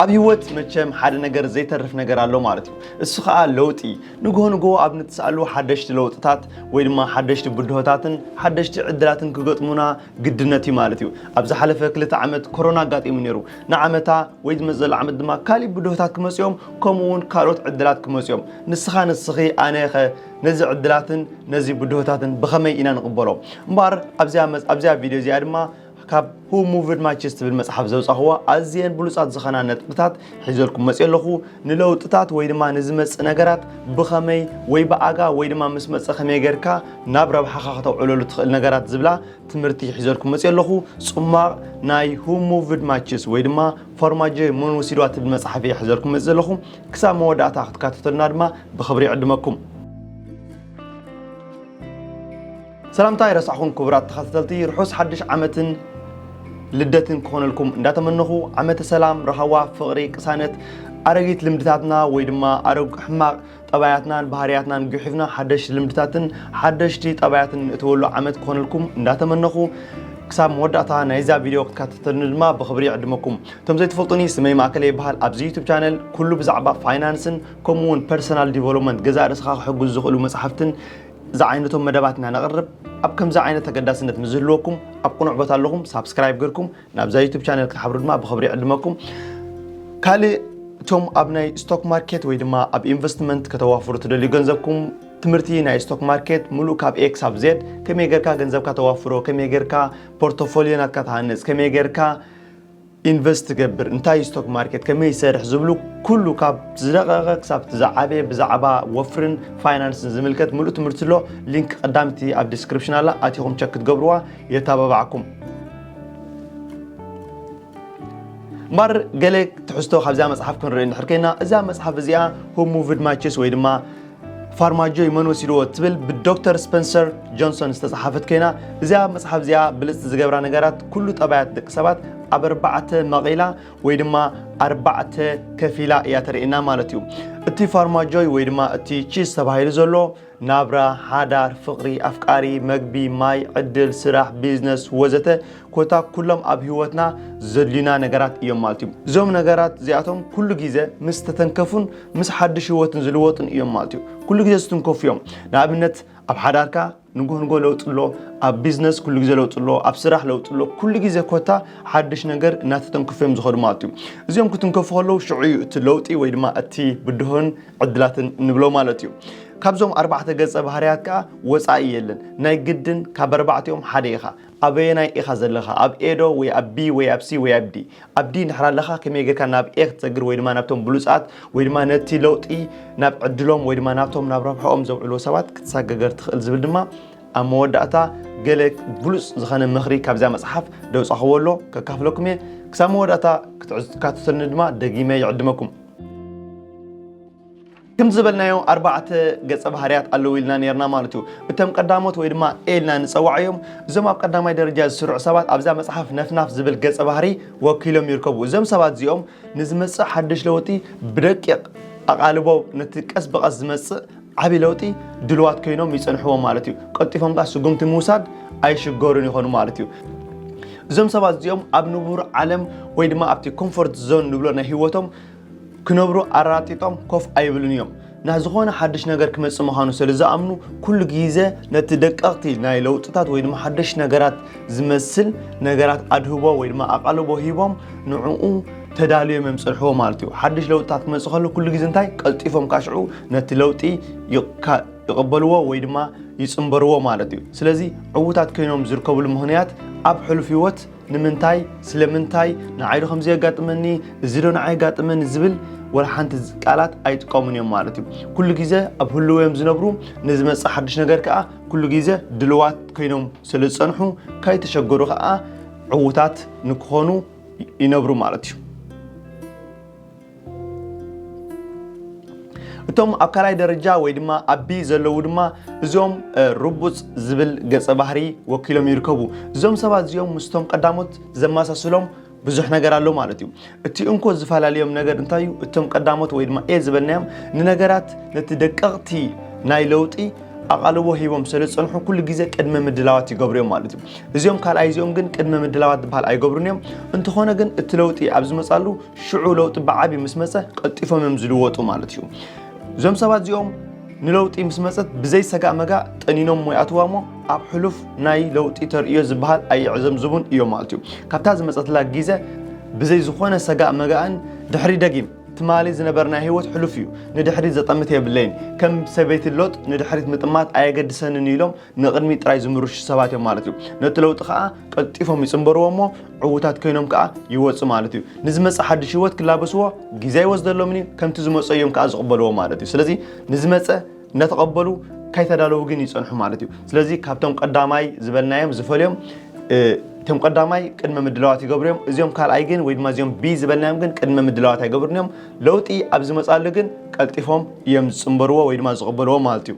ኣብ ህይወት መቸም ሓደ ነገር ዘይተርፍ ነገር ኣሎ ማለት እዩ። እሱ ኸኣ ለውጢ። ንግሆ ንግሆ ኣብ ንትስኣሉ ሓደሽቲ ለውጥታት ወይ ድማ ሓደሽቲ ብድሆታትን ሓደሽቲ ዕድላትን ክገጥሙና ግድነት እዩ ማለት እዩ። ኣብ ዝሓለፈ ክልተ ዓመት ኮሮና ኣጋጢሙ ነይሩ። ንዓመታ ወይ ዝመጽእ ዘሎ ዓመት ድማ ካሊእ ብድሆታት ክመጽኦም፣ ከምኡ እውን ካልኦት ዕድላት ክመጽኦም። ንስኻ ንስኺ፣ ኣነ ኸ ነዚ ዕድላትን ነዚ ብድሆታትን ብኸመይ ኢና ንቕበሎ? እምበኣር ኣብዚኣ መጽ-፣ ኣብዚኣ ቪድዮ እዚኣ ድማ ካብ Who Moved Matches ትብል መጽሓፍ ዘውጻኽዋ ኣዝየን ብሉጻት ዝኾና ነጥብታት ሒዘልኩም መጽእ ኣለኹ። ንለውጥታት ወይ ድማ ንዝመጽእ ነገራት ብኸመይ ወይ ብኣጋ ወይ ድማ ምስ መጸ ከመይ ጌርካ ናብ ረብሓኻ ከተውዕለሉ ትኽእል ነገራት ዝብላ ትምህርቲ ሒዘልኩም መጽእ ኣለኹ። ጽማቕ ናይ Who Moved Matches ወይ ድማ ፋርማጆ መን ወሲድዋ ትብል መጽሓፍ እየ ሒዘልኩም መጽእ ዘለኹ። ክሳብ መወዳእታ ክትካተተሉና ድማ ብኽብሪ ይዕድመኩም። ሰላምታ ይረሳዕኹም ክቡራት ተኸታተልቲ፣ ርሑስ ሓድሽ ዓመትን ልደትን ክኾነልኩም እንዳተመነኹ፣ ዓመተ ሰላም፣ ራህዋ፣ ፍቕሪ፣ ቅሳነት፣ ኣረጊት ልምድታትና ወይ ድማ ኣረግ-፣ ሕማቕ ጠባያትናን ባህርያትናን ጉሒፍና ሓደሽቲ ልምድታትን ሓደሽቲ ጠባያትን ንእትወሉ ዓመት ክኾነልኩም እንዳተመነኹ፣ ክሳብ መወዳእታ ናይዛ ቪድዮ ክትካተተሉኒ ድማ ብኽብሪ ይዕድመኩም። እቶም ዘይትፈልጡኒ፣ ስመይ ማእከለ ይበሃል። ኣብዚ ዩቱብ ቻነል ኩሉ ብዛዕባ ፋይናንስን ከምኡ እውን ፐርሰናል ዲቨሎፕመንት፣ ገዛእ ርእስኻ ክሕግዙ ዝኽእሉ መጽሓፍትን ዝዓይነቶም መደባት ኢና ነቕርብ። ኣብ ከምዚ ዓይነት ተገዳስነት ምስ ዝህልወኩም፣ ኣብ ቅኑዕ ቦታ ኣለኹም። ሳብስክራይብ ገርኩም ናብዛ ዩቱብ ቻነል ክትሓብሩ ድማ ብኽብሪ ይዕድመኩም። ካልእ፣ እቶም ኣብ ናይ ስቶክ ማርኬት ወይ ድማ ኣብ ኢንቨስትመንት ከተዋፍሩ ትደልዩ ገንዘብኩም፣ ትምህርቲ ናይ ስቶክ ማርኬት ሙሉእ ካብ ኤ ክሳብ ዜድ፣ ከመይ ጌርካ ገንዘብካ ተዋፍሮ፣ ከመይ ጌርካ ፖርቶፎሊዮ ናትካ ትሃንጽ፣ ከመይ ጌርካ ኢንቨስት ትገብር፣ እንታይ ስቶክ ማርኬት ከመይ ይሰርሕ ዝብሉ ኩሉ ካብ ዝደቐቐ ክሳብ እቲ ዝዓበየ ብዛዕባ ወፍርን ፋይናንስን ዝምልከት ሙሉእ ትምህርቲ ኣሎ። ሊንክ ቀዳምቲ ኣብ ዲስክሪፕሽን ኣላ፣ ኣቲኹም ቸክ ክትገብርዋ የተባባዕኩም። እምበር ገለ ትሕዝቶ ካብዚኣ መጽሓፍ ክንርኢ እንድሕር ኮይና፣ እዛ መጽሓፍ እዚኣ Who Moved Matches ወይ ድማ ፋርማጆ መን ወሲድዎ ትብል ብዶክተር ስፐንሰር ጆንሰን ዝተጻሓፈት ኮይና፣ እዚኣ መጽሓፍ እዚኣ ብልጽቲ ዝገብራ ነገራት ኩሉ ጠባያት ደቂ ሰባት ኣብ ኣርባዕተ መቒላ ወይ ድማ ኣርባዕተ ከፊላ እያ ተርእየና ማለት እዩ። እቲ ፋርማጆይ ወይ ድማ እቲ ቺዝ ተባሂሉ ዘሎ ናብራ፣ ሓዳር፣ ፍቕሪ፣ ኣፍቃሪ፣ መግቢ፣ ማይ፣ ዕድል፣ ስራሕ፣ ቢዝነስ ወዘተ ኮታ ኩሎም ኣብ ህይወትና ዘድልዩና ነገራት እዮም ማለት እዩ። እዞም ነገራት እዚኣቶም ኩሉ ግዜ ምስ ተተንከፉን ምስ ሓድሽ ህይወትን ዝልወጡን እዮም ማለት እዩ። ኩሉ ግዜ ዝትንከፉ እዮም። ንኣብነት ኣብ ሓዳርካ ንግሆ ንግሆ ለውጢ ኣሎ፣ ኣብ ቢዝነስ ኩሉ ግዜ ለውጢ ኣሎ፣ ኣብ ስራሕ ለውጢ ኣሎ። ኩሉ ግዜ ኮታ ሓድሽ ነገር እናተተንከፉ እዮም ዝኸዱ ማለት እዩ። እዚኦም ክትንከፉ ከለዉ ሽዑ እዩ እቲ ለውጢ ወይ ድማ እቲ ብድሆን ዕድላትን እንብሎ ማለት እዩ። ካብዞም ኣርባዕተ ገጸ ባህርያት ከኣ ወጻኢ የለን። ናይ ግድን ካብ ኣርባዕቲኦም ሓደ ኢኻ። ኣበየናይ ኢኻ ዘለኻ? ኣብ ኤ ዶ ወይ ኣብ ቢ ወይ ኣብ ሲ ወይ ኣብ ዲ? ኣብ ዲ እንድሕር ኣለኻ ከመይ ጌርካ ናብ ኤ ክትሰግር ወይ ድማ ናብቶም ብሉጻት ወይ ድማ ነቲ ለውጢ ናብ ዕድሎም ወይ ድማ ናብቶም ናብ ረብሕኦም ዘውዕልዎ ሰባት ክትሰጋገር ትኽእል ዝብል ድማ ኣብ መወዳእታ ገለ ብሉጽ ዝኾነ ምኽሪ ካብዛ መጽሓፍ ደውጻኽዎ ኣሎ ከካፍለኩም እየ። ክሳብ መወዳእታ ክትዕዝ-፣ ክትካተተሉኒ ድማ ደጊመ ይዕድመኩም። ከም ዝበልናዮ ኣርባዕተ ገጸ ባህርያት ኣለዉ ኢልና ነርና ማለት እዩ። እቶም ቀዳሞት ወይ ድማ ኤ ኢልና ንጸዋዓዮም፣ እዞም ኣብ ቀዳማይ ደረጃ ዝስርዑ ሰባት ኣብዛ መጽሓፍ ነፍናፍ ዝብል ገጸ ባህሪ ወኪሎም ይርከቡ። እዞም ሰባት እዚኦም ንዝመጽእ ሓድሽ ለውጢ ብደቂቕ ኣቓልቦ ነቲ ቀስ ብቐስ ዝመጽእ ዓቢ ለውጢ ድልዋት ኮይኖም ይጸንሕዎ ማለት እዩ። ቀልጢፎም ከኣ ስጉምቲ ምውሳድ ኣይሽገሩን ይኾኑ ማለት እዩ። እዞም ሰባት እዚኦም ኣብ ንቡር ዓለም ወይ ድማ ኣብቲ ኮምፎርት ዞን ንብሎ ናይ ህይወቶም ክነብሩ ኣራጢጦም ኮፍ ኣይብሉን እዮም። ናብ ዝኾነ ሓድሽ ነገር ክመጽእ ምዃኑ ስለ ዝኣምኑ፣ ኩሉ ግዜ ነቲ ደቀቕቲ ናይ ለውጥታት ወይ ድማ ሓደሽ ነገራት ዝመስል ነገራት ኣድህቦ ወይ ድማ ኣቓልቦ ሂቦም ንዕኡ ተዳልዮም እዮም ዝጸንሕዎ ማለት እዩ። ሓድሽ ለውጥታት ክመጽእ ከሎ ኩሉ ግዜ እንታይ ቀልጢፎም ካሽዑ ነቲ ለውጢ ይካ-፣ ይቕበልዎ ወይ ድማ ይጽንበርዎ ማለት እዩ። ስለዚ ዕዉታት ኮይኖም ዝርከብሉ ምኽንያት ኣብ ሕሉፍ ህይወት ንምንታይ፣ ስለምንታይ፣ ንዓይ ዶ ከምዚ የጋጥመኒ፣ እዚ ዶ ንዓይ የጋጥመኒ ዝብል ወላ ሓንቲ ቃላት ኣይጥቀሙን እዮም ማለት እዩ። ኩሉ ግዜ ኣብ ህልውዮም ዝነብሩ፣ ንዝመጽእ ሓድሽ ነገር ከኣ ኩሉ ግዜ ድልዋት ኮይኖም ስለ ዝጸንሑ፣ ከይተሸገሩ ከኣ ዕዉታት ንክኾኑ ይነብሩ ማለት እዩ። እቶም ኣብ ካልኣይ ደረጃ ወይ ድማ ኣብ ቢ ዘለዉ ድማ እዞም፣ እ፣ ርቡጽ ዝብል ገጸ ባህሪ ወኪሎም ይርከቡ። እዞም ሰባት እዚኦም ምስቶም ቀዳሞት ዘመሳስሎም ብዙሕ ነገር ኣሎ ማለት እዩ። እቲ እንኮ ዝፈላለዮም ነገር እንታይ እዩ? እቶም ቀዳሞት ወይ ድማ ኤ ዝበልናዮም ንነገራት ነቲ ደቀቕቲ ናይ ለውጢ ኣቓልቦ ሂቦም ስለ ዝጸንሑ ኩሉ ግዜ ቅድመ ምድላዋት ይገብሩ እዮም ማለት እዩ። እዚኦም ካልኣይ እዚኦም ግን ቅድመ ምድላዋት ዝበሃል ኣይገብሩን እዮም። እንተኾነ ግን እቲ ለውጢ ኣብ ዝመጻሉ ሽዑ ለውጢ ብዓቢ ምስ መጸ ቀልጢፎም እዮም ዝልወጡ ማለት እዩ። እዞም ሰባት እዚኦም ንለውጢ ምስ መጸት ብዘይ ሰጋእ መጋእ ጠኒኖም ይኣትዋ እሞ ኣብ ሕሉፍ ናይ ለውጢ ተርእዮ ዝበሃል ኣይዕዘምዝቡን እዮም ማለት እዩ። ካብታ ዝመጸትላ ግዜ ብዘይ ዝኾነ ሰጋእ መጋእን ድሕሪ ደጊም ትማሊ ዝነበረ ናይ ህይወት ሕሉፍ እዩ፣ ንድሕሪት ዘጠምት የብለይን፣ ከም ሰበይቲ ሎጥ ንድሕሪት ምጥማት ኣየገድሰንን ኢሎም ንቕድሚት ጥራይ ዝምርሹ ሰባት እዮም ማለት እዩ። ነቲ ለውጢ ከኣ ቀልጢፎም ይጽንበርዎ እሞ ዕዉታት ኮይኖም ከኣ ይወጹ ማለት እዩ። ንዝመጽእ ሓድሽ ህይወት ክላበስዎ ግዜ ኣይወስደሎምን እዩ፣ ከምቲ ዝመጾ እዮም ከኣ ዝቕበልዎ ማለት እዩ። ስለዚ ንዝመጸ እናተቐበሉ ካይተዳለዉ ግን ይጸንሑ ማለት እዩ። ስለዚ ካብቶም ቀዳማይ ዝበልናዮም ዝፈልዮም እ፣ እቶም ቀዳማይ ቅድመ ምድላዋት ይገብሩ እዮም። እዚኦም ካልኣይ ግን ወይ ድማ እዚኦም ቢ ዝበልናዮም ግን ቅድመ ምድላዋት ኣይገብሩን እዮም። ለውጢ ኣብ ዝመጻሉ ግን ቀልጢፎም እዮም ዝጽንበርዎ ወይ ድማ ዝቕበልዎ ማለት እዩ።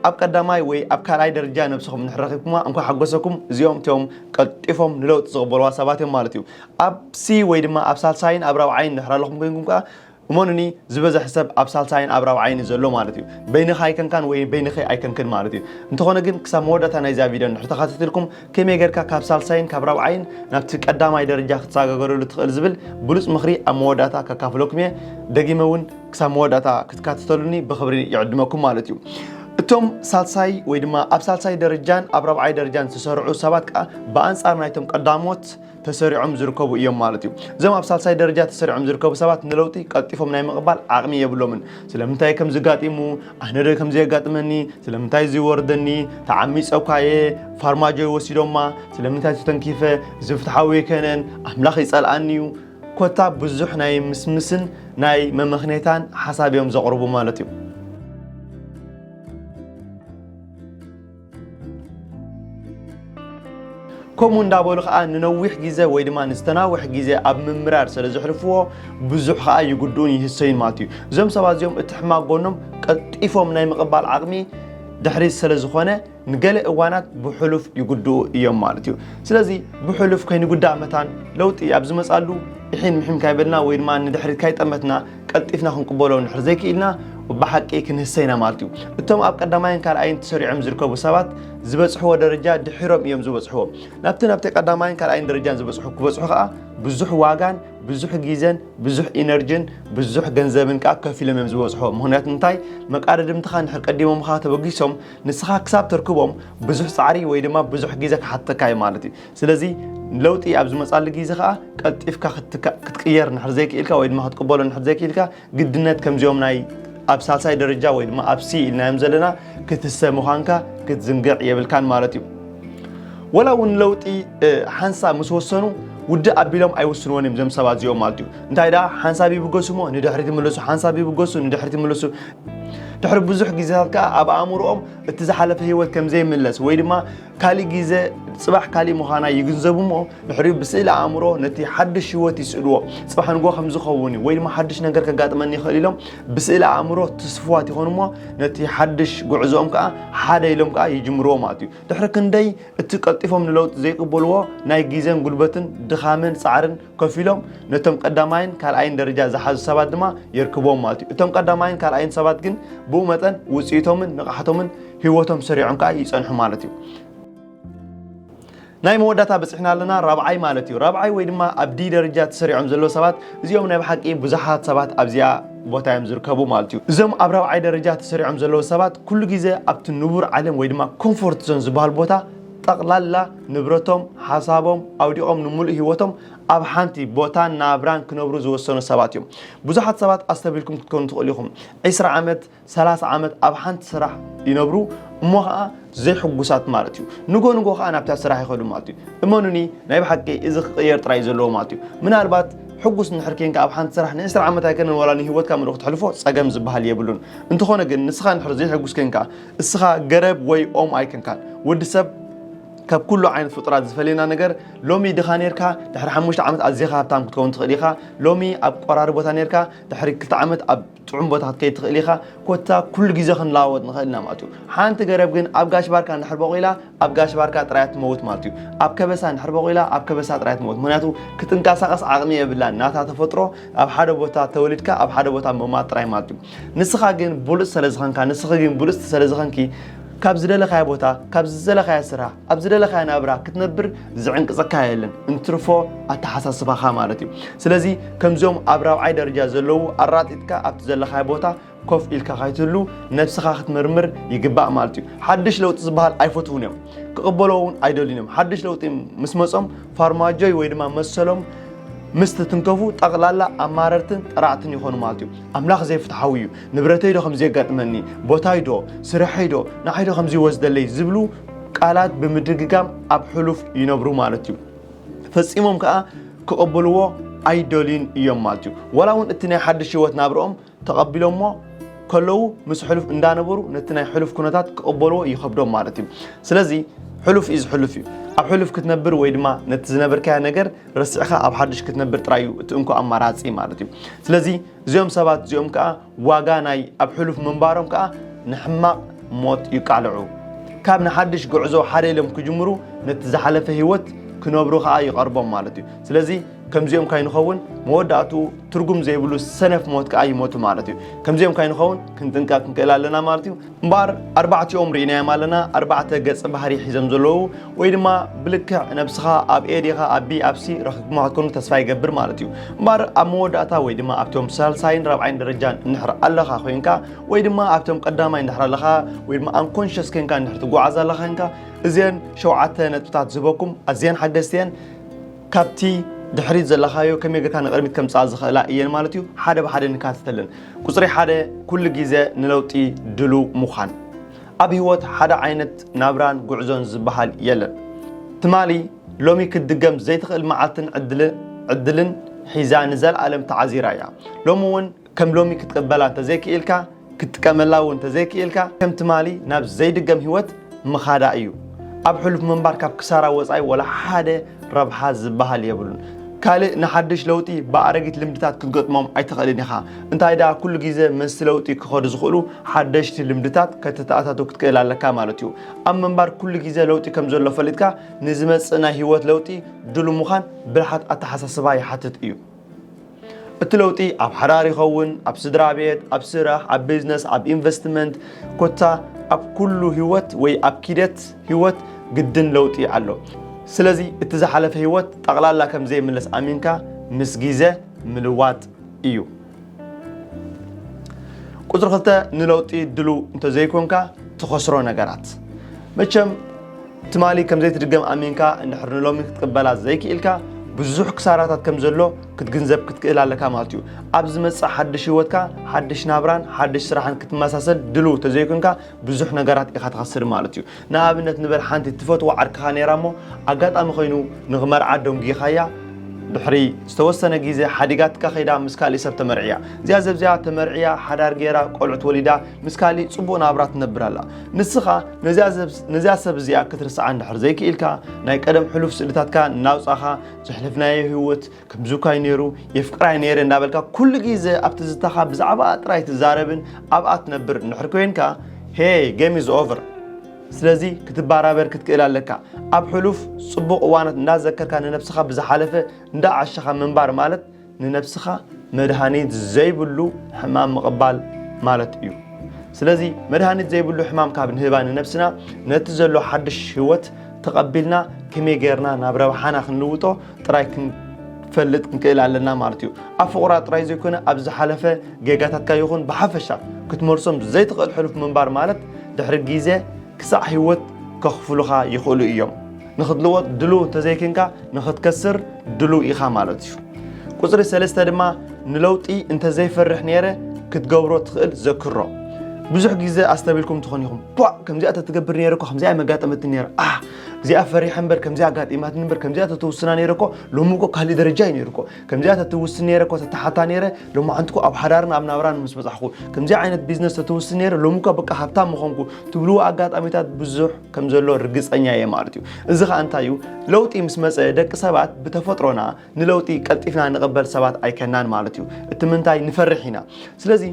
ኣብ ቀዳማይ ወይ ኣብ ካልኣይ ደረጃ ነብስኹም እንድሕር ረኺብኩማ እንኳዕ ሓጎሰኩም። እዚኦም እቶም ቀልጢፎም ንለውጢ ዝቕበልዋ ሰባት እዮም ማለት እዩ። ኣብ ሲ ወይ ድማ ኣብ ሳልሳይን ኣብ ራብዓይን እንድሕር ኣለኹም ኮይንኩም ከኣ እመኑኒ ዝበዝሕ ሰብ ኣብ ሳልሳይን ኣብ ራብዓይን እዩ ዘሎ ማለት እዩ። በይንኻ ኣይከንካን ወይ በይንኺ ኣይከንክን ማለት እዩ። እንተኾነ ግን ክሳብ መወዳእታ ናይዛ ቪድዮ እንድሕር ተኸታቲልኩም ከመይ ጌርካ ካብ ሳልሳይን ካብ ራብዓይን ናብቲ ቀዳማይ ደረጃ ክትሰጋገረሉ ትኽእል ዝብል ብሉጽ ምኽሪ ኣብ መወዳእታ ከካፍለኩም እየ። ደጊመ እውን ክሳብ መወዳእታ ክትካተተሉኒ ብኽብሪ ይዕድመኩም ማለት እዩ። እቶም ሳልሳይ ወይ ድማ ኣብ ሳልሳይ ደረጃን ኣብ ራብዓይ ደረጃን ዝተሰርዑ ሰባት ከኣ ብኣንጻር ናይቶም ቀዳሞት ተሰሪዖም ዝርከቡ እዮም ማለት እዩ። እዞም ኣብ ሳልሳይ ደረጃ ተሰሪዖም ዝርከቡ ሰባት ንለውጢ ቀልጢፎም ናይ ምቕባል ዓቕሚ የብሎምን። ስለምንታይ ከም ዝጋጢሙ፣ ኣነ ዶ ከም ዘየጋጥመኒ፣ ስለምንታይ እዚ ይወርደኒ፣ ተዓሚጸ እኳ እየ፣ ፋርማጆ ይወሲዶማ፣ ስለምንታይ ተተንኪፈ፣ እዚ ፍትሓዊ ኣይኮነን፣ ኣምላኽ ይጸልኣኒ እዩ፣ ኮታ ብዙሕ ናይ ምስምስን ናይ መመኽኔታን ሓሳብ እዮም ዘቕርቡ ማለት እዩ። ከምኡ እንዳበሉ ኸዓ ንነዊሕ ግዜ ወይ ድማ ንዝተናውሕ ግዜ ኣብ ምምራር ስለ ዘሕልፍዎ ብዙሕ ኸዓ ይጉድኡን ይህሰዩን ማለት እዩ። እዞም ሰባት እዚኦም እቲ ሕማቕ ጎኖም ቀልጢፎም ናይ ምቕባል ዓቕሚ ድሕሪት ስለ ዝኾነ ንገለ እዋናት ብሕሉፍ ይጉድኡ እዮም ማለት እዩ። ስለዚ ብሕሉፍ ከይንጉዳእ መታን ለውጢ ኣብ ዝመጻሉ ኢሒን ምሒን ካይበልና ወይ ድማ ንድሕሪት ካይጠመትና ቀልጢፍና ክንቅበሎ እንድሕር ዘይክኢልና ብሓቂ ክንህሰ ኢና ማለት እዩ። እቶም ኣብ ቀዳማይን ካልኣይን ተሰሪዖም ዝርከቡ ሰባት ዝበጽሕዎ ደረጃ ድሒሮም እዮም ዝበጽሕዎ። ናብቲ ናብቲ ቀዳማይን ካልኣይን ደረጃን ዝበጽሑ ክበጽሑ ከኣ ብዙሕ ዋጋን ብዙሕ ግዜን ብዙሕ ኢነርጂን ብዙሕ ገንዘብን ከኣ ከፊሎም እዮም ዝበጽሕዎ። ምኽንያቱ እንታይ? መቃደድምትኻ እንድሕር ቀዲሞምኻ ተበጊሶም ንስኻ ክሳብ ተርክቦም ብዙሕ ጻዕሪ ወይ ድማ ብዙሕ ግዜ ክሓተካ እዩ ማለት እዩ። ስለዚ ለውጢ ኣብ ዝመጻሉ ግዜ ከኣ ቀልጢፍካ ክትካ- ክትቅየር እንድሕር ዘይክኢልካ ወይ ድማ ክትቅበሎ እንድሕር ዘይክኢልካ ግድነት ከምዚኦም ናይ ኣብ ሳልሳይ ደረጃ ወይ ድማ ኣብ ሲ ኢልናዮም ዘለና ክትህሰ ምዃንካ ክትዝንግዕ የብልካን ማለት እዩ። ወላ እውን ለውጢ እ፣ ሓንሳብ ምስ ወሰኑ ውድእ ኣቢሎም ኣይውስንዎን እዮም እዞም ሰባት እዚኦም ማለት እዩ። እንታይ ደኣ ሓንሳብ ይብገሱ እሞ ንድሕሪት ይምለሱ፣ ሓንሳብ ይብገሱ ንድሕሪት ይምለሱ። ድሕሪ ብዙሕ ግዜታት ከኣ ኣብ ኣእምሮኦም እቲ ዝሓለፈ ህይወት ከም ዘይምለስ ወይ ድማ ካሊእ ግዜ ጽባሕ ካሊእ ምዃና ይግንዘቡ እሞ ድሕሪኡ ብስእሊ ኣእምሮ ነቲ ሓድሽ ህይወት ይስእልዎ። ጽባሕ ንግሆ ከም ዝኸውን እዩ ወይ ድማ ሓድሽ ነገር ከጋጥመኒ ይኽእል ኢሎም ብስእሊ ኣእምሮ ትስፍዋት ይኾኑ እሞ ነቲ ሓድሽ ጉዕዞኦም ከኣ ሓደ ኢሎም ከኣ ይጅምርዎ ማለት እዩ። ድሕሪ ክንደይ እቲ ቀልጢፎም ንለውጢ ዘይቅበልዎ ናይ ግዜን ጉልበትን ድኻምን ጻዕርን ከፊሎም ነቶም ቀዳማይን ካልኣይን ደረጃ ዝሓዙ ሰባት ድማ የርክብዎም ማለት እዩ። እቶም ቀዳማይን ካልኣይን ሰባት ግን ብኡ መጠን ውጽኢቶምን ንቕሓቶምን ህይወቶም ሰሪዖም ከኣ ይጸንሑ ማለት እዩ። ናይ መወዳእታ በጺሕና ኣለና ራብዓይ ማለት እዩ። ራብዓይ ወይ ድማ ኣብ ዲ ደረጃ ተሰሪዖም ዘለዉ ሰባት እዚኦም ናይ ብሓቂ ብዙሓት ሰባት ኣብዚኣ ቦታ እዮም ዝርከቡ ማለት እዩ። እዞም ኣብ ራብዓይ ደረጃ ተሰሪዖም ዘለዉ ሰባት ኩሉ ግዜ ኣብቲ ንቡር ዓለም ወይ ድማ ኮምፎርት ዞን ዝበሃል ቦታ ጠቕላላ ንብረቶም ሓሳቦም ኣውዲቖም ንምሉእ ህይወቶም ኣብ ሓንቲ ቦታን ናብራን ክነብሩ ዝወሰኑ ሰባት እዮም። ብዙሓት ሰባት ኣስተብሂልኩም ክትኮኑ ትኽእሉ ኢኹም። ዒስራ ዓመት ሰላሳ ዓመት ኣብ ሓንቲ ስራሕ ይነብሩ እሞ ኸዓ ዘይሕጉሳት ማለት እዩ። ንጎ ንጎ ኸዓ ናብታ ስራሕ ይኸዱ ማለት እዩ። እመኑኒ ናይ ብሓቂ እዚ ክቕየር ጥራይ እዩ ዘለዎ ማለት እዩ። ምናልባት ሕጉስ እንድሕር ኬንካ ኣብ ሓንቲ ስራሕ ንዕስራ ዓመት ኣይከነን ዋላ ንህይወትካ ምሉእ ክትሕልፎ ጸገም ዝበሃል የብሉን። እንተኾነ ግን ንስኻ እንድሕር ዘይሕጉስ ኬንካ እስኻ ገረብ ወይ ኦም ኣይከንካን። ወዲ ሰብ ካብ ኩሉ ዓይነት ፍጡራት ዝፈልየና ነገር ሎሚ ድኻ ኔርካ ድሕሪ ሓሙሽተ ዓመት ኣዚኻ ሃብታም ክትከውን ትኽእል ኢኻ። ሎሚ ኣብ ቆራሪ ቦታ ኔርካ ድሕሪ ክልተ ዓመት ኣብ ጥዑም ቦታ ክትከይድ ትኽእል ኢኻ። ኮታ ኩሉ ግዜ ክንለዋወጥ ንኽእል ኢና ማለት እዩ። ሓንቲ ገረብ ግን ኣብ ጋሽ ባርካ እንድሕር በቑላ ኣብ ጋሽ ባርካ ጥራይ ትመውት ማለት እዩ። ኣብ ከበሳ እንድሕር በቑላ ኣብ ከበሳ ጥራይ ትመውት። ምኽንያቱ ክትንቀሳቐስ ዓቕሚ የብላን። ናታ ተፈጥሮ ኣብ ሓደ ቦታ ተወሊድካ ኣብ ሓደ ቦታ ምማት ጥራይ ማለት እዩ። ንስኻ ግን ብሉጽ ስለ ዝኾንካ ንስኺ ግን ብሉጽቲ ስለ ዝኾንኪ ካብ ዝደለኻዮ ቦታ፣ ካብ ዝደለኻዮ ስራሕ፣ ኣብ ዝደለኻዮ ናብራ ክትነብር ዝዕንቅጸካ የለን፣ እንትርፎ ኣተሓሳስባኻ ማለት እዩ። ስለዚ ከምዚኦም ኣብ ራብዓይ ደረጃ ዘለዉ ኣራጢጥካ ኣብቲ ዘለኻዮ ቦታ ኮፍ ኢልካ ካይትህሉ ነብስኻ ክትምርምር ይግባእ ማለት እዩ። ሓድሽ ለውጢ ዝበሃል ኣይፈትውን እዮም፣ ክቕበሎ እውን ኣይደልዩን እዮም። ሓድሽ ለውጢ ምስ መጾም ፋርማጆይ ወይ ድማ መሰሎም ምስ ትትንከፉ ጠቕላላ ኣማረርትን ጠራዕትን ይኾኑ ማለት እዩ። ኣምላኽ ዘይፍትሓዊ እዩ፣ ንብረተይ ዶ ከምዚ የጋጥመኒ፣ ቦታይ ዶ፣ ስርሐይ ዶ፣ ንዓይ ዶ ከምዚ ይወስደለይ ዝብሉ ቃላት ብምድግጋም ኣብ ሕሉፍ ይነብሩ ማለት እዩ። ፈጺሞም ከኣ ክቕብልዎ ኣይደልዩን እዮም ማለት እዩ። ዋላ እውን እቲ ናይ ሓድሽ ህይወት ናብርኦም ተቐቢሎሞ ከለዉ ምስ ሕሉፍ እንዳነበሩ ነቲ ናይ ሕሉፍ ኩነታት ክቕበልዎ ይኸብዶም ማለት እዩ። ስለዚ ሕሉፍ ኢዝ ሕሉፍ እዩ። ኣብ ሕሉፍ ክትነብር ወይ ድማ ነቲ ዝነበርካዮ ነገር ረሲዕኻ ኣብ ሓድሽ ክትነብር ጥራይ እዩ እቲ እንኮ ኣማራጺ ማለት እዩ። ስለዚ እዚኦም ሰባት እዚኦም ከኣ ዋጋ ናይ ኣብ ሕሉፍ ምንባሮም ከኣ ንሕማቕ ሞት ይቃልዑ። ካብ ንሓድሽ ጉዕዞ ሓደ ኢሎም ክጅምሩ ነቲ ዝሓለፈ ህይወት ክነብሩ ከኣ ይቐርቦም ማለት እዩ። ስለዚ ከምዚኦም ካይንኸውን መወዳእትኡ ትርጉም ዘይብሉ ሰነፍ ሞት ከኣ ይሞቱ ማለት እዩ። ከምዚኦም ካይንኸውን ክንጥንቀቕ ክንክእል ኣለና ማለት እዩ። እምበኣር ኣርባዕቲኦም ርኢናዮም ኣለና፣ ኣርባዕተ ገጸ ባህሪ ሒዞም ዘለዉ ወይ ድማ ብልክዕ ነብስኻ ኣብ ኤ ዲኻ ኣብ ቢ ኣብ ሲ ረኺብኩማ ክትኮኑ ተስፋ ይገብር ማለት እዩ። እምበኣር ኣብ መወዳእታ ወይ ድማ ኣብቶም ሳልሳይን ራብዓይን ደረጃን እንድሕር ኣለኻ ኮይንካ ወይ ድማ ኣብቶም ቀዳማይ እንድሕር ኣለኻ ወይ ድማ ኣንኮንሸስ ኮይንካ እንድሕር ትጓዓዝ ኣለኻ ኮይንካ እዘን ሸውዓተ ነጥብታት ዝህበኩም ኣዝየን ሓገዝቲ እየን። ካብቲ ድሕሪት ዘለኻዮ ከመይ ጌርካ ንቕድሚት ከምጽኣ ዝኽእላ እየን ማለት እዩ። ሓደ ብሓደ ንካተተለን። ቁጽሪ ሓደ፣ ኩሉ ግዜ ንለውጢ ድሉው ምዃን። ኣብ ህይወት ሓደ ዓይነት ናብራን ጉዕዞን ዝበሃል የለን። ትማሊ ሎሚ ክትድገም ዘይትኽእል መዓልትን ዕድልን ዕድልን ሒዛ ንዘለኣለም ተዓዚራ እያ። ሎሚ እውን ከም ሎሚ ክትቅበላ እንተዘይክኢልካ፣ ክትጥቀመላ እውን እንተዘይክኢልካ፣ ከም ትማሊ ናብ ዘይድገም ህይወት ምኻዳ እዩ። ኣብ ሕሉፍ ምንባር ካብ ክሳራ ወጻኢ ወላ ሓደ ረብሓ ዝበሃል የብሉን። ካልእ ንሓድሽ ለውጢ ብኣረጊት ልምድታት ክትገጥሞም ኣይትኽእልን ኢኻ። እንታይ ደኣ ኩሉ ግዜ ምስቲ ለውጢ ክኸዱ ዝኽእሉ ሓደሽቲ ልምድታት ከተተኣታቱ ክትክእል ኣለካ ማለት እዩ። ኣብ ምንባር ኩሉ ግዜ ለውጢ ከም ዘሎ ፈሊጥካ ንዝመጽእ ናይ ህይወት ለውጢ ድሉ ምዃን ብልሓት ኣተሓሳስባ ይሓትት እዩ። እቲ ለውጢ ኣብ ሓዳር ይኸውን፣ ኣብ ስድራ ቤት፣ ኣብ ስራሕ፣ ኣብ ቢዝነስ፣ ኣብ ኢንቨስትመንት፣ ኮታ ኣብ ኩሉ ህይወት ወይ ኣብ ኪደት ህይወት ግድን ለውጢ ኣሎ። ስለዚ እቲ ዝሓለፈ ህይወት ጠቕላላ ከም ዘይምለስ ኣሚንካ ምስ ግዜ ምልዋጥ እዩ። ቁጽሪ ክልተ፣ ንለውጢ ድሉው እንተዘይኮንካ ትኸስሮ ነገራት። መቸም ትማሊ ከም ዘይትድገም ኣሚንካ እንድሕር ንሎሚ ክትቅበላ ዘይክኢልካ ብዙሕ ክሳራታት ከም ዘሎ ክትግንዘብ ክትክእል ኣለካ ማለት እዩ። ኣብ ዝመጽእ ሓድሽ ህይወትካ ሓድሽ ናብራን ሓድሽ ስራሕን ክትመሳሰል ድሉው ተዘይኮንካ ብዙሕ ነገራት ኢኻ ትኸስር ማለት እዩ። ንኣብነት ንበል ሓንቲ ትፈትዋ ዓርክኻ ነይራ እሞ ኣጋጣሚ ኮይኑ ንኽመርዓ ደንጒኻያ ድሕሪ ዝተወሰነ ግዜ ሓዲጋትካ ከይዳ ምስ ካሊእ ሰብ ተመርዕያ። እዚኣ ሰብ እዚኣ ተመርዕያ ሓዳር ገይራ ቆልዑት ወሊዳ ምስ ካሊእ ጽቡቕ ናብራ ትነብር ኣላ። ንስኻ ነዚኣ ሰብ እዚኣ ክትርስዓ እንድሕር ዘይክኢልካ ናይ ቀደም ሕሉፍ ስእልታትካ እናውጻኻ ዘሕለፍናዮ ህይወት ከምዚ እኳ እዩ ነይሩ የፍቅራይ ነይረ እንዳበልካ ኩሉ ግዜ ኣብ ትዝታኻ ብዛዕባኣ ጥራይ ትዛረብን ኣብኣ ትነብር እንድሕር ኮይንካ ሄይ game is over። ስለዚ ክትባራበር ክትክእል ኣለካ። ኣብ ሕሉፍ ጽቡቕ እዋናት እንዳዘከርካ ንነብስኻ ብዝሓለፈ እንዳዓሸኻ ምንባር ማለት ንነብስኻ መድሃኒት ዘይብሉ ሕማም ምቕባል ማለት እዩ። ስለዚ መድሃኒት ዘይብሉ ሕማም ካብ ንህባ ንነብስና ነቲ ዘሎ ሓድሽ ህይወት ተቐቢልና ከመይ ጌርና ናብ ረብሓና ክንልውጦ ጥራይ ክንፈልጥ ክንክእል ኣለና ማለት እዩ። ኣብ ፍቑራት ጥራይ ዘይኮነ ኣብ ዝሓለፈ ጌጋታትካ ይኹን ብሓፈሻ ክትመልሶም ዘይትኽእል ሕሉፍ ምንባር ማለት ድሕሪ ግዜ ክሳዕ ህይወት ከኽፍሉኻ ይኽእሉ እዮም። ንኽትልወጥ ድሉው እንተዘይኮንካ ንኽትከስር ድሉው ኢኻ ማለት እዩ። ቁጽሪ ሰለስተ ድማ ንለውጢ እንተዘይፈርሕ ነይረ ክትገብሮ ትኽእል ዘክሮ። ብዙሕ ግዜ ኣስተቢልኩም ትኾን ኢኹም ቧዕ ከምዚኣ ተትገብር ነይረ እኮ ከምዚኣ መጋጠመትኒ ነይራ ኣህ እዚኣ ፈሪሐ እምበር ከምዚኣ ኣጋጢማትኒ እምበር ከምዚኣ ተትውስና ነይረ እኮ ሎሚ እኮ ካልእ ደረጃ እዩ ነይሩ እኮ ከምዚኣ ተትውስን ነይረ እኮ ተተሓታ ነይረ ሎማዓንቲ እኮ ኣብ ሓዳርን ኣብ ናብራን ምስ በጻሕኩ ከምዚኣ ዓይነት ቢዝነስ ተትውስን ነይረ ሎሚ እኮ በቃ ሃብታም ምኾንኩ ትብልዎ ኣጋጣሚታት ብዙሕ ከም ዘሎ ርግጸኛ እየ ማለት እዩ። እዚ ኸኣ እንታይ እዩ? ለውጢ ምስ መጸ ደቂ ሰባት ብተፈጥሮና ንለውጢ ቀልጢፍና ንቕበል ሰባት ኣይከናን ማለት እዩ። እቲ ምንታይ ንፈርሕ ኢና። ስለዚ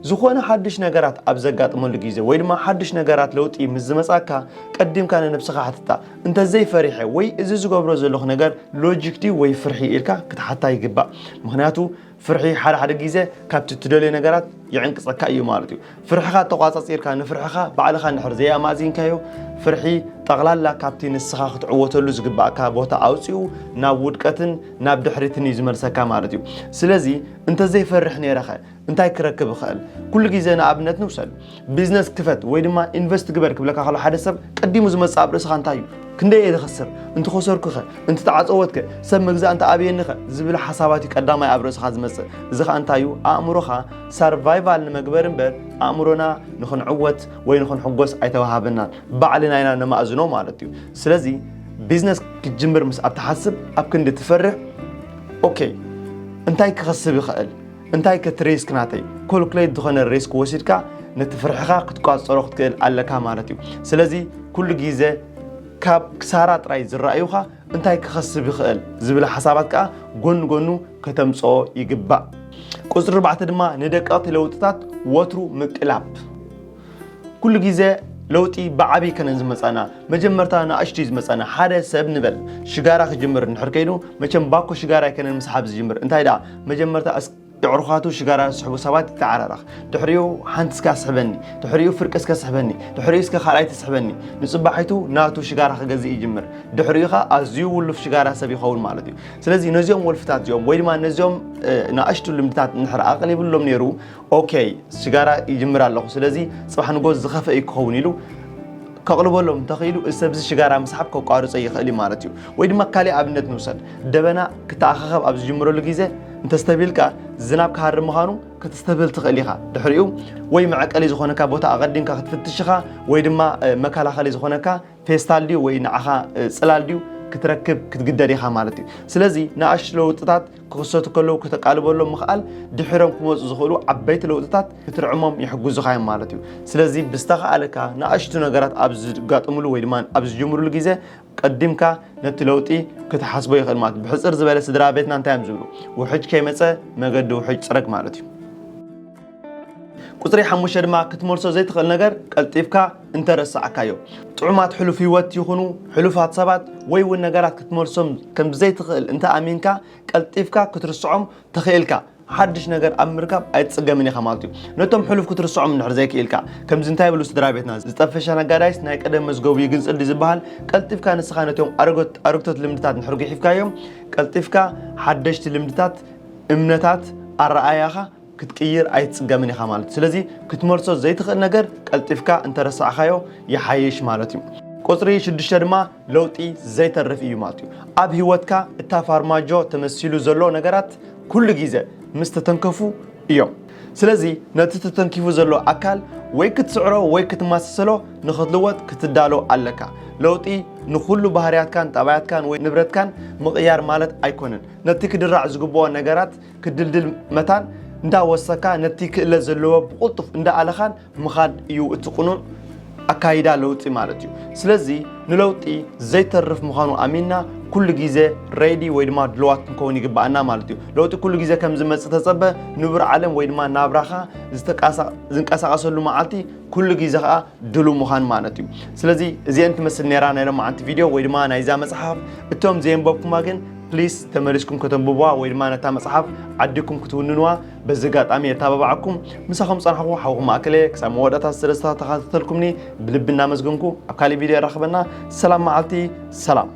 ዝኾነ ሓድሽ ነገራት ኣብ ዘጋጥመሉ ግዜ ወይ ድማ ሓድሽ ነገራት ለውጢ ምስ ዝመጻካ ቀዲምካ ንነብስኻ ሓትታ እንተ ዘይፈሪሐ ወይ እዚ ዝገብሮ ዘለኹ ነገር ሎጂክ ድዩ ወይ ፍርሒ ኢልካ ክትሓታ ይግባእ። ምኽንያቱ ፍርሒ ሓደ ሓደ ግዜ ካብቲ ትደልዮ ነገራት ይዕንቅጸካ እዩ ማለት እዩ። ፍርሕኻ ተቋጻጺርካ ንፍርሕኻ ባዕልኻ እንድሕር ዘየኣማእዚንካዮ፣ ፍርሒ ጠቕላላ ካብቲ ንስኻ ክትዕወተሉ ዝግባእካ ቦታ ኣውጺኡ ናብ ውድቀትን ናብ ድሕሪትን እዩ ዝመልሰካ ማለት እዩ። ስለዚ እንተዘይፈርሕ ነይረኸ እንታይ ክረክብ እኽእል? ኩሉ ግዜ ንኣብነት ንውሰድ። ቢዝነስ ክፈት ወይ ድማ ኢንቨስት ግበር ክብለካ ከሎ ሓደ ሰብ ቀዲሙ ዝመጽእ ኣብ ርእስኻ እንታይ እዩ? ክንደይ እየ ዝኸስር? እንትኸሰርኩኸ? እንትተዓጸወትከ? ሰብ ምግዛእ እንተኣብየኒኸ? ዝብል ሓሳባት እዩ ቀዳማይ ኣብ ርእስኻ ዝመጽእ። እዚ ኸኣ እንታይ እዩ? ኣእምሮኻ ሰርቫይቫል ንመግበር እምበር ኣእምሮና ንኽንዕወት ወይ ንኽንሕጎስ ኣይተዋሃበናን። ባዕልና ኢና ነማእዝኖ ማለት እዩ። ስለዚ ቢዝነስ ክትጅምር ምስ ኣብ ትሓስብ ኣብ ክንዲ ትፈርሕ፣ ኦኬ፣ እንታይ ክኸስብ ይኽእል? እንታይ ከ እቲ ሪስክ ናተይ? ኮልኩሌት ዝኾነ ሪስክ ወሲድካ ነቲ ፍርሕኻ ክትቋጸሮ ክትክእል ኣለካ ማለት እዩ። ስለዚ ኩሉ ግዜ ካብ ክሳራ ጥራይ ዝረኣዩኻ እንታይ ክኸስብ ይኽእል ዝብል ሓሳባት ከኣ ጎኒ ጎኑ ከተምጽኦ ይግባእ። ቁጽሪ ኣርባዕተ ድማ ንደቀቕቲ ለውጥታት ወትሩ ምቅላብ። ኩሉ ግዜ ለውጢ ብዓቢ ከነን ዝመጻና፣ መጀመርታ ንኣሽቱ እዩ ዝመጻና። ሓደ ሰብ ንበል ሽጋራ ክጅምር እንድሕር ከይኑ፣ መቸም ባኮ ሽጋራ ኣይከነን ምስሓብ ዝጅምር። እንታይ ደኣ፣ መጀመርታ እስ-፣ የዕሩኻቱ ሽጋራ ዝስሕቡ ሰባት ይተዓራረኽ። ድሕሪኡ ሓንቲ እስካ ስሕበኒ፣ ድሕሪኡ ፍርቂ እስከ ስሕበኒ፣ ድሕሪኡ እስከ ካልኣይቲ ስሕበኒ። ንጽባሒቱ ናቱ ሽጋራ ክገዝእ ይጅምር። ድሕሪኡ ኸኣ ኣዝዩ ውሉፍ ሽጋራ ሰብ ይኸውን ማለት እዩ። ስለዚ ነዚኦም ወልፍታት እዚኦም ወይ ድማ ነዚኦም፣ እ፣ ንኣሽቱ ልምድታት እንድሕር ኣቕሊብሎም ነይሩ፣ ኦኬ፣ ሽጋራ ይጅምር ኣለኹ፣ ስለዚ ጽባሕ ንጎ ዝኸፍአ እዩ ክኸውን ኢሉ ከቕልበሎም እንተኽኢሉ፣ እዚ ሰብ እዚ ሽጋራ ምስሓብ ከቋርጾ ይኽእል እዩ ማለት እዩ። ወይ ድማ ካልእ ኣብነት ንውሰድ። ደበና ክተኣኻኸብ ኣብ ዝጅምረሉ ግዜ እንተስተብሂልካ፣ ዝናብ ክሃርም ምዃኑ ከተስተብህል ትኽእል ኢኻ። ድሕሪኡ ወይ መዕቀሊ ዝኾነካ ቦታ ኣቐዲምካ ክትፍትሽ ኢኻ፣ ወይ ድማ፣ እ፣ መከላኸሊ ዝኾነካ ፌስታል ድዩ ወይ ንዓኻ፣ እ፣ ጽላል ድዩ ክትረክብ ክትግደድ ኢኻ ማለት እዩ። ስለዚ ንኣሽቱ ለውጥታት ክኽሰቱ ከለዉ ከተቃልበሎም ምኽኣል ድሒሮም ክመጹ ዝኽእሉ ዓበይቲ ለውጥታት ክትርዕሞም ይሕግዙኻ እዮም ማለት እዩ። ስለዚ ብዝተኻእለካ ንኣሽቱ ነገራት ኣብ ዝጋጥምሉ ወይ ድማ ኣብ ዝጅምሩሉ ግዜ ቀዲምካ ነቲ ለውጢ ክትሓስቦ ይኽእል ማለት እዩ። ብሕጽር ዝበለ ስድራ ቤትና እንታይ እዮም ዝብሉ? ውሕጅ ከይመጸ መገዲ ውሕጅ ጽረግ ማለት እዩ። ቁጽሪ ሓሙሽተ ድማ ክትመልሶ ዘይትኽእል ነገር ቀልጢፍካ እንተረሳዕካዮ። ጥዑማት ሕሉፍ ህይወት ይኹኑ ሕሉፋት ሰባት ወይ እውን ነገራት ክትመልሶም ከም ዘይትኽእል እንተ ኣሚንካ ቀልጢፍካ ክትርስዖም ተኽኢልካ ሓድሽ ነገር ኣብ ምርካብ ኣይትጽገምን ኢኻ ማለት እዩ። ነቶም ሕሉፍ ክትርስዖም እንድሕር ዘይክኢልካ፣ ከምዚ እንታይ ይብሉ ስድራ ቤትና፣ ዝጠፈሸ ነጋዳይስ ናይ ቀደም መዝገቡ ይግንጽል ድዩ ዝበሃል፣ ቀልጢፍካ ንስኻ ነቶም ኣረጎት-፣ ኣረግቶት ልምድታት እንድሕር ጉሒፍካዮም፣ ቀልጢፍካ ሓደሽቲ ልምድታት፣ እምነታት፣ ኣረኣያኻ ክትቅይር ኣይትጽገምን ኢኻ ማለት እዩ። ስለዚ ክትመልሶ ዘይትኽእል ነገር ቀልጢፍካ እንተረሳዕካዮ ይሓይሽ ማለት እዩ። ቁጽሪ ሽዱሽተ ድማ ለውጢ ዘይተርፍ እዩ ማለት እዩ። ኣብ ህይወትካ እታ ፋርማጆ ተመሲሉ ዘሎ ነገራት ኩሉ ግዜ ምስ ተተንከፉ እዮም። ስለዚ ነቲ ተተንኪፉ ዘሎ ኣካል ወይ ክትስዕሮ ወይ ክትማሰሰሎ ንኽትልወጥ ክትዳሎ ኣለካ። ለውጢ ንኹሉ ባህርያትካን ጠባያትካን ወይ ንብረትካን ምቕያር ማለት ኣይኮነን። ነቲ ክድራዕ ዝግብኦ ነገራት ክድልድል መታን እንዳወሰካ ነቲ ክእለት ዘለዎ ብቕልጡፍ እንዳኣለኻን ምኻድ እዩ እቲ ቅኑዕ ኣካይዳ ለውጢ ማለት እዩ። ስለዚ ንለውጢ ዘይተርፍ ምዃኑ ኣሚንና ኩሉ ግዜ ሬዲ ወይ ድማ ድልዋት ክንከውን ይግባኣና ማለት እዩ። ለውጢ ኩሉ ግዜ ከም ዝመጽእ ተጸበ፣ ንቡር ዓለም ወይ ድማ ናብራኻ ዝተቃሳ-፣ ዝንቀሳቐሰሉ መዓልቲ ኩሉ ግዜ ኸኣ ድሉ ምዃን ማለት እዩ። ስለዚ እዚአን ትመስል ነይራ ናይ ሎማዓንቲ ቪድዮ ወይ ድማ ናይዛ መጽሓፍ። እቶም ዘየንበብኩማ ግን ፕሊስ ተመሊስኩም ከተንብብዋ ወይ ድማ ነታ መጽሓፍ ዓዲኩም ክትውንንዋ በዚ ኣጋጣሚ የተባባዓኩም። ምሳኹም ጸናሕኹ ሓውኹም ማእከለ። ክሳብ መወዳእታ ስለዝተኸታተልኩምኒ ብልቢ እናመስገንኩ ኣብ ካልእ ቪድዮ የራኽበና። ሰላም መዓልቲ፣ ሰላም።